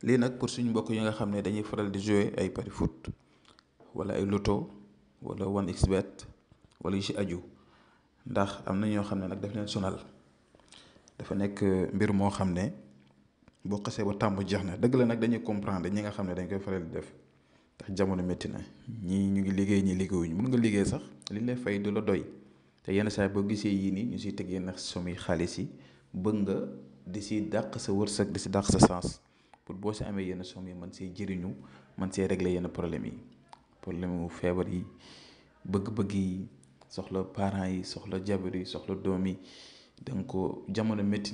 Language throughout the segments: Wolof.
lii nag pour suñu mbokk yi nga xam ne dañuy faral di jouer ay pari foot wala ay loto wala 1xBet wala yu ci aju ndax am na ñoo xam ne nag daf leen sonal. dafa nekk mbir moo xam ne boo xasee ba tàmm jeex na dëgg la nag dañuy comprendre ñi nga xam ne dañ koy faral di def ndax jamono métti na ñii ñu ngi liggéey ñi liggéeyuñu mun nga liggéey sax li lay fay du la doy te yenn saa boo gisee yii nii ñu siy teg yenn somme xaalis yi bëgg nga di si dàq sa wërsëg di si dàq sa sens pour boo si amee yenn somme yi man see jëriñu man see régler yenn problème yu feebar yi bëgg-bëgg yi soxla parents yi soxla jabar yi soxla doom yi donc jamono métti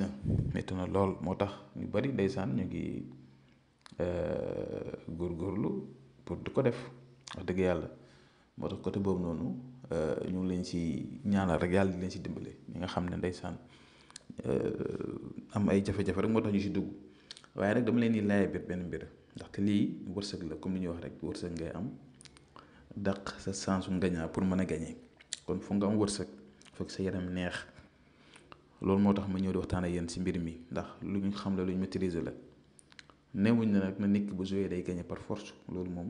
na lool moo tax ñu bari ndeysaan ñu ngi góorgóorlu pour di ko def wax dëgg yàlla moo tax côté boobu noonu ñu ngi leen ci ñaanal rek yàlla di leen ci dimbale ñi nga xam ne ndeysaan am ay jafe-jafe rek moo tax ñu ci dugg waaye rek dama leen di laaj benn mbir ndaxte lii wërsëg la comme ni ñuy wax rek wërsëg ngay am dàq sa sensu ngañaa pour mën a gañe kon fu nga am wërsëg foog sa yaram neex loolu moo tax ma ñëw di waxtaan ak yéen ci mbir mi ndax lu ñu xam la lu ñu maîtriser la newuñ ne nag na nit ki bu joué day gañe par force loolu moom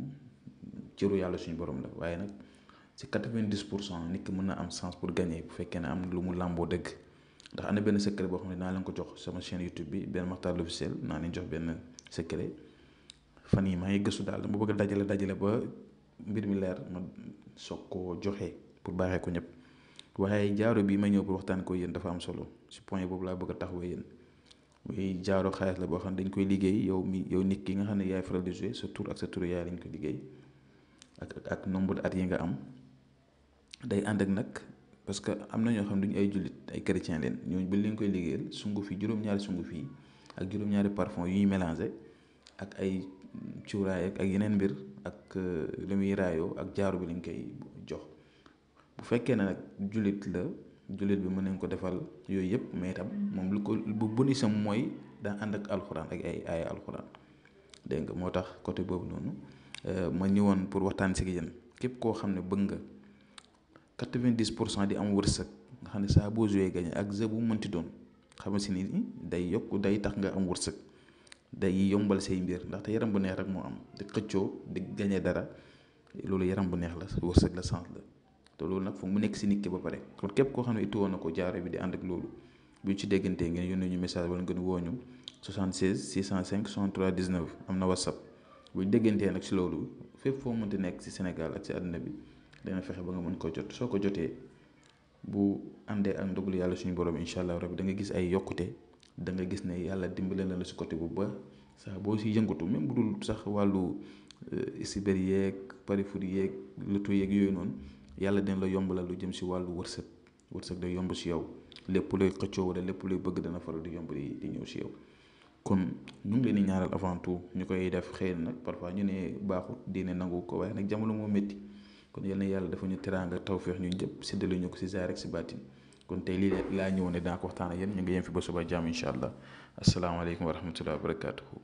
cëru yàlla suñu borom la waaye nag ci 90% nit ki mën na am chance pour gagner bu fekkee ne am na lu mu làmboo dëgg ndax am na benn secret boo xam ne naa leen ko jox sama chaîne YouTube bi benn Makhtar l'officiel naa leen jox benn secret fan yi maa ngi gëstu daal dama bëgg a dajale ba mbir mi leer ma soog koo joxe pour baaxee ko ñëpp waaye jaaro bi ma ñëw pour waxtaan ko yéen dafa am solo ci point boobu laa bëgg a taxawoo yéen muy jaaro xaalis la boo xam ne dañ koy liggéey yow nit ki nga xam ne yaay faral di jouer sa tur ak sa tur yaay lañ ko liggéey ak nombre at yi nga am day ànd ak nag parce que am na ñoo xam ne duñu ay jullit ay chrétien leen ñooñu ba leen koy liggéeyal sunguf yi juróom-ñaari sunguf yi ak juróom-ñaari parfum yu ñuy mélangé ak ay cuuraay ak yeneen mbir ak lu muy raayoo ak jaaro bi lañ koy jox bu fekkee ne nag jullit bi mën nañ ko defal yooyu yëpp mais itam moom lu ko bu bonusam mooy daa ànd ak alxuraan ak ay alxuraan dégg nga moo tax côté boobu noonu ma ñëwoon pour waxtaan si yéen képp koo xam ne bëgg nga 90% di am wërsëg nga xam ne saa boo joué gagné ak jeu bu mënti doon xam si ni day yokk day tax nga am wërsëg day yombal say mbir ndaxte yaram bu neex rek moo am di xëccoo di gagné dara loolu yaram bu neex la wërsëg la sens la te loolu nag foog mu nekk si nit ki ba pare kon képp koo xam ne itoo na ko jaaro bi di ànd ak loolu bu ñu ci déggantee ngeen yónnee ñu message wala ngeen woo ñu 76 605 63 19 am na whatsapp bu ñu déggantee nag si loolu fépp foo mënti nekk si Sénégal ak si àdduna bi dana fexe ba nga mën ko jot soo ko jotee bu àndee ak ndogalu yàlla suñu borom incha allah rabbi da nga gis ay yokkute da nga gis ne yàlla dimbale na la si côté bu ba sax boo si yëngatu même bu dul sax wàllu cyber yeeg pari foot yeeg loto yeeg yooyu noonu yàlla dina la yombalal lu jëm si wàllu wërsëg day yomb si yow lépp looy xëccoo wala lépp looy bëgg dana faral di yomb di ñëw si yow kon ñu ngi leen di ñaaral avant tout ñu koy def xëy na nag parfois ñu ne baaxut diine nangu ko waaye nag jamono moo métti kon yal na yàlla dafa ñu teraanga tawféex ñu ñëpp séddale ñu ko si zaahir ak si baatin kon tey lii laa ñëwoon ne daa ko waxtaan ak yéen ñu ngi yem fi ba suba jàmm incha allah asalaamaaleykum wa rahmatulah wa barakaatuhu.